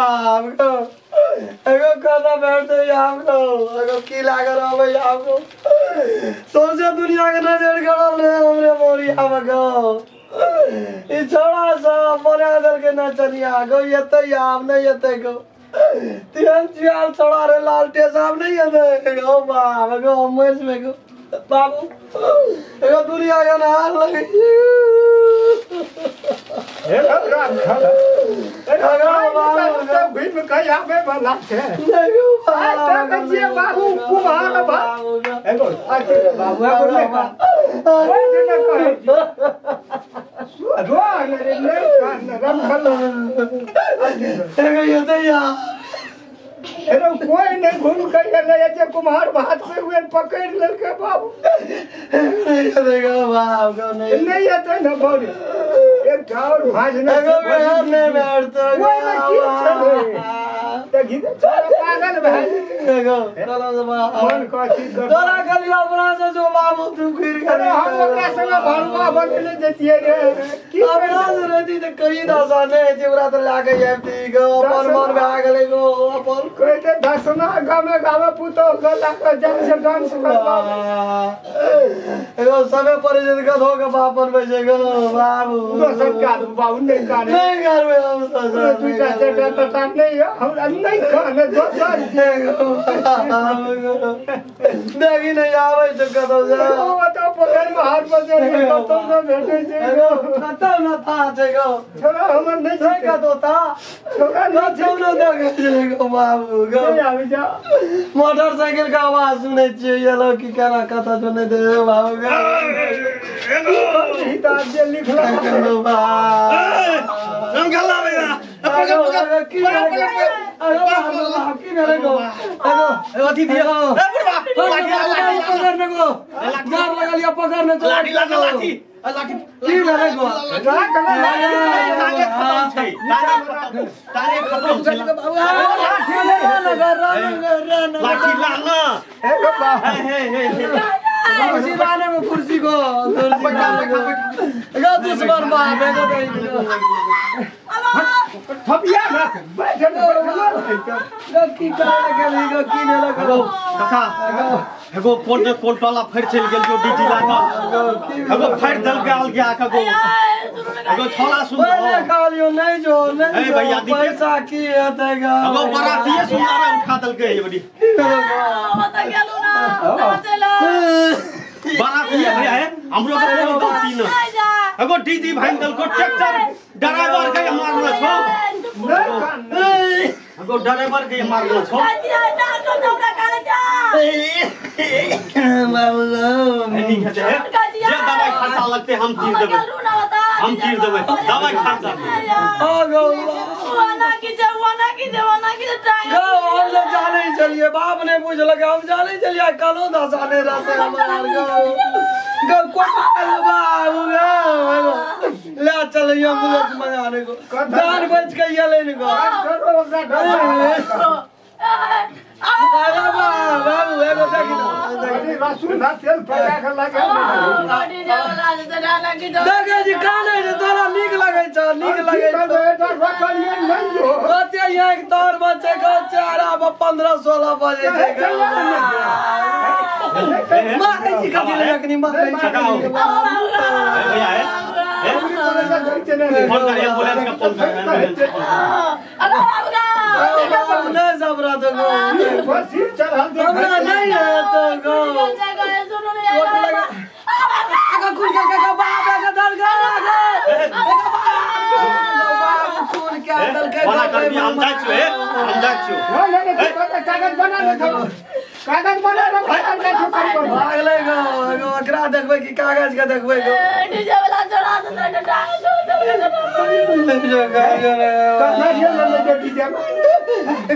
बाप गो एगो कदा बैठते आब गो एगो की लागल रहबै आब गो सौंसे दुनिया के नजर गड़ल रहे हमरे मोरी आब गो ई छोड़ा सब बना देलकै नचनिया गो एतै आब नहि एतै गो तेहन चियाल छोड़ा रे लालटे साहब नहि एतै गो बाप गो हम मरि जेबै गो बाबू एगो दुनिया के हाल लगै हे राम घुमि कऽ आबै वाला छै। आइ देखै छियै बाबू कुम्हार एगो बाबू एगो नहि ओहि दिना कहै छी रो रे नहि रमखल एगो एतै एगो कोई नहीं घूम कर गेलै जे कुम्हार भात पे हुए पकड़ लेलकै बाबू। नहीं एतै ने बाबू एकटा और भाज नहि नहि बैठतै ओहिमे की छलै देखी तऽ छोरा पागल भए जेतै। मन कथी तोरा कहलियौ अपना से जो बाबू तू गिर गेल। हम ओकरा संगे भरुआ बनेने जैतियै रे की अपना से रहती तऽ कही दशा नहि हेतै ओकरा तऽ लए कऽ आबिती गो अपन मन भए गेलै गो अपन कहै दसना गामे गामे पुतोह के लए कऽ जाइ छै डांस करबा। एगो समय पड़ै छै तऽ गधो के बाप बनबै छै गो बाबू। दोसर काटू बाबू नहि काटू नहि करबै हम दोसर दूटा चारिटा टटा नहि यऽ हमरा नहि खाने दोसर देखी नहि आबै छै कतौ से। ओतऽ पोखरिमे हाथ बजे कतौ नहि भेटै छै कतौ न था छै गो छोरा हमर नहि छै कतौ ता छोरा कतौ न देखै छै गो बाबू गो। मोटरसाइकिल के आवाज सुनै छियै ये लोग की केना कतऽ जो नहि दे बाबू गो। कुर्सी लाने में कुर्सी को दुश्मन बाप थपिया ना बैठ की करे गेली गो की नेलक गो काका एगो कोन ने कोन टोला फड़ चल गेल जो डीजी लागा एगो फड़ दल के आल गया का गो एगो छोला सुन पहिले कहलियो नहीं जो नहीं ए भैया पैसा की हेतै गो एगो बरातीए सुनारा उठा दल के बड़ी बता गेलु ना चलो बरातीए भैया है हमरो के कोनो गलती न एगो डीजी भाई दल को ट्रैक्टर ड्राइवर के मारलो छो एगो ड्राइवर के मारलो छो बाबू जे दवाई खर्चा लगते हम तीर देबै हम तीर देबै दवाई खर्चा हम लोग जाने चलिए बाप ने पूछलक हम जाने चलिए कलो दशा नहीं रहते हमार गो बाबू ले चलिए एम्बुलेंस मंगाने को जान बच के ये लेने को। अरे बाबू एगो देखी ना तेल पका के लगा देखे जी काने छै तोरा नीक लगै छ नीक लगै छ कते एक तार बचे गो 4 15 16 बजे छै मारै छी कथी लए अखनी मारै छी भैया है फोन कर एम्बुलेंस का फोन कर एम्बुलेंस अरे बाबू नहीं सबरा तो गो हमरा नहीं है तो गो खून के के बाप के दल गो बाप खून के दल के बना कर हम जाइ छु हे हम जाइ छु कागज बना ले कागज बना ले भागले गो एगो एकरा देखबै कि कागज के देखबै गो डीजे वाला चढ़ा दे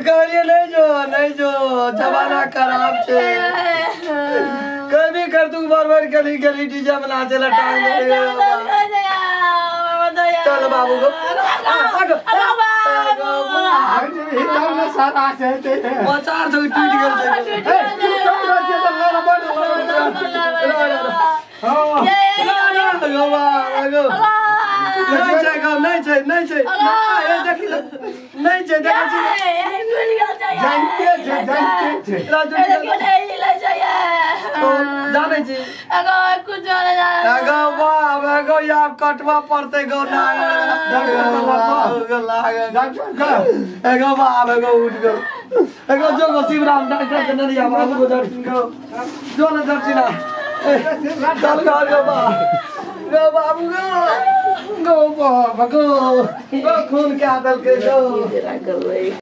कहलिए नहीं जो नहीं जो जमाना खराब छै कभी कर तू बार बार गली गली डीजे में नाचे ला टांग चल बाबू गो चार सौ टूट गेल नहीं छै नहीं छै नहीं छै नहीं छै देखै छी जानते छै जानते छै जानै छी एगो कुछ जाने एगो बाप एगो याब कटवा पड़तै गो ना डॉक्टर एगो बाप एगो उठ गो एगो जो गो शिवराम डॉक्टर के नरिया बाबू को दर्शन गो जो न दर्शन चल घर गो बा गो बाबू गो गो बाबा गो गो खून के आदल के गो।